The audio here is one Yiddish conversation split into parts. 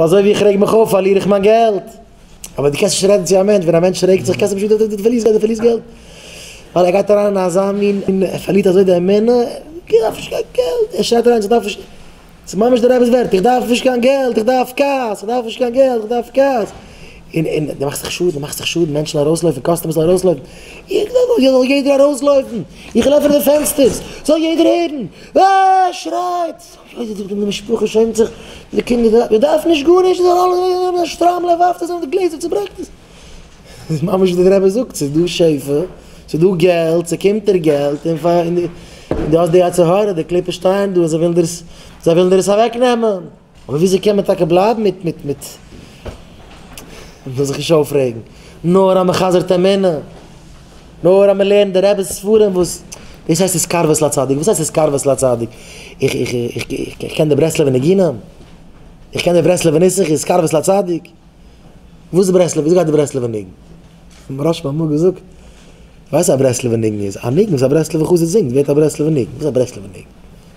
אזוי ווי איך רעג מיך אויף פארליר איך מיין געלט. אבער דו קענסט נישט רעדן צו א מענטש, ווען א מענטש רעגט זיך קענסטו אים נישט זאגן דו פארלירסט געלט, דו פארלירסט געלט. ווייל ער גייט אריין אין אזא מין, ער פארלירט אזוי די אמונה, איך דארף נישט קיין געלט, ער שרייט אריין איך דארף נישט, ס'איז ממש די רבי'ס ווערטער, איך דארף נישט קיין געלט, איך דארף כעס, איך דארף נישט קיין געלט, איך דארף כעס. און און דו מאכסט זיך שאדן, דו מאכסט זיך שאדן, מענטשן ארויסלויפן, customers זאלן ארויסלויפן, איך זאל יעדער ארויסלויפן, איך וועל עפענען די פענסטערס, זאל יעדער הערן, אה, שרייט! אוי די משפחה שעמט זיך, די קינדער, מען דארף נישט גארנישט, זאל אלע א שטריימל ער ווארפט עס און די גלעזער צוברעכט עס. איז ממש ווי דער רבי זאגט, ס'איז דא שפע, ס'איז דא געלט, ס'קומט דיר געלט, און פאר און דו האסט די יצר הרע, די קליפות שטייען דא און זיי ווילן דיר עס, זיי ווילן דיר עס אוועק נעמען. אבער וויאזוי קען מען טאקע בלייבן מיט מיט מיט, מ'זאל זיך נישט אויפרעגן, נאר אז מ'חזר'ט אמונה. נאר אז מען לערנט די רבי'ס ספרים וואס דאס הייסט התקרבות לצדיק, וואס הייסט התקרבות לצדיק? איך איך איך איך קען די ברסלב'ע ניגונים? איך קען די ברסלב'ע נוסח התקרבות לצדיק? וואס איז ברסלב? וויאזוי גייט די ברסלב'ע ניגון? מוהרא"ש האט אמאל געזאגט, ווייסט וואס א ברסלב'ע ניגון איז? א ניגון וואס א ברסלב'ע חסיד זינגט ווערט א ברסלב'ע ניגון, וואס איז א ברסלב'ע ניגון?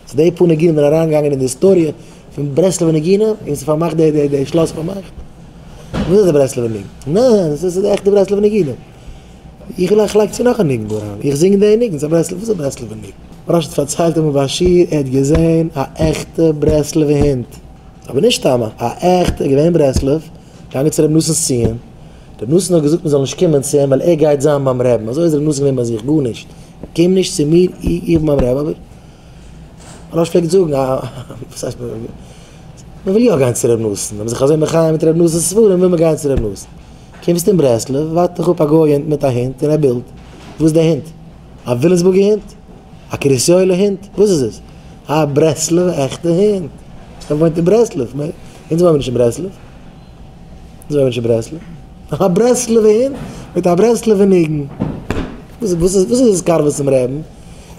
סאו די פאר ניגונים זענען אריינגעגאנגען אין די היסטאריע פון ברסלב'ע ניגונים און ס'איז פארמאכט די די די שלאס פארמאכט. וואס איז די ברסלב'ע ניגון? ניין, עס איז די עכטע ברסלב'ע ניגונים. איך וויל איך לייג צו נאך א ניגון דא אריין. איך זינג די ניגון, ס'איז א ברסלב, וואס איז א ברסלב'ע ניגון? מוהרא"ש האט פארציילט אמאל ביי א שיעור ער האט געזען א עכטע ברסלב'ע הונט. אבער נישט סתם א, א עכטע, געווען אין ברסלב, געגאנגען צו רבי נתן'ס ציון, רבי נתן האט געזאגט מען זאל נישט קומען צו אים ווייל ער גייט זיין ביים רעבן, אזוי איז רבי נתן געווען ביי זיך, גארנישט, קום נישט צו מיר, איך בין ביים רעבן, אבער מוהרא"ש פלעגט זאגן, א וואס הייסט מען וויל יא גיין צו רבי נתן, מען איז זיך אזוי מחיה מיט רבי נתן'ס ספרים וויל מען גיין צו רבי נתן, קומסט אין ברסלב ווארט דיך אפ א גוי מיט א הונט און ער בילט, וואס איז די הונט? א וויליאמסבורגע הונט? א קרית יואל'ע הונט? וואס איז עס? א ברסלב'ע עכטע הונט! ער וואוינט אין ברסלב, אונז וואוינען נישט אין ברסלב. זוי נישט ברסלב. א ברסלב'ע הונט מיט א ברסלב'ע ניגון. וואס וואס איז וואס איז התקרבות צום רעבן?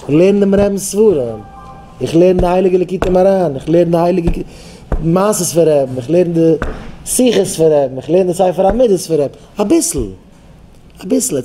איך לערן דעם רעבנ'ס ספרים. איך לערן די הייליגע ליקוטי מוהר"ן. איך לערן די הייליגע מעשות פון רעבן. איך לערן די שיחות פון רעבן. איך לערן די ספר המידות פון רעבן. אביסל. אביסל.